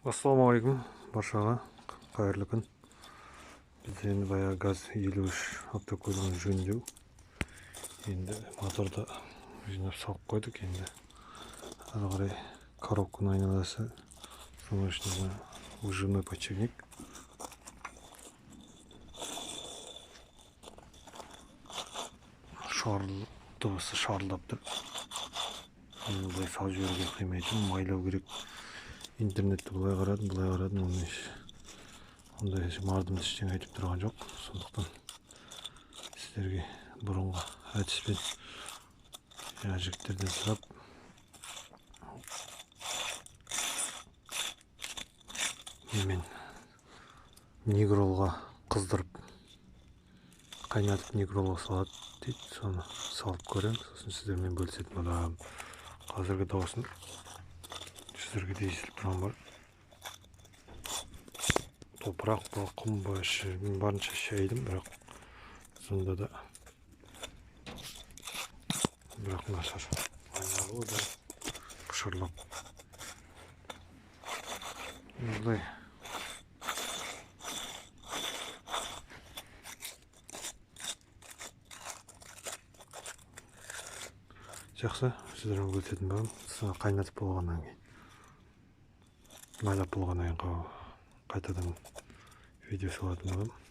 Ассалаумағалейкум баршаға, қайырлы күн. Бізде енді баяғы ГАЗ 53 автокөлігін жөндеу. Енді моторды жинап салып қойдық. Енді ары қарай коробканың айналасы, соның ішінде выжимной подшипник. Дыбысы шарылдап тұр. Енді былай салып жіберуге қимайтын, майлау керек. Интернетті былай қарадым, былай қарадым, оның ондай мардымды ештеңе айтып тұрған жоқ. Сондықтан сіздерге бұрынғы әдіспен жаңа жігіттерден сұрап немен негролға қыздырып қайнатып негролға салады дейді, соны салып көремін, сосын сіздермен бөлісетін боламын. Қазіргі дауысын сіздерге де естіліп тұрған бар. Топырақ па, құм ба, мен барынша шайдым, бірақ сонда да бірақ нашар. Айналуы да құшырлап. Былай жақсы, сіздермен бөлісетін боламын. Соны қайнатып болғаннан кейін, майлап болғаннан кейін қайтадан видео салатын боламын.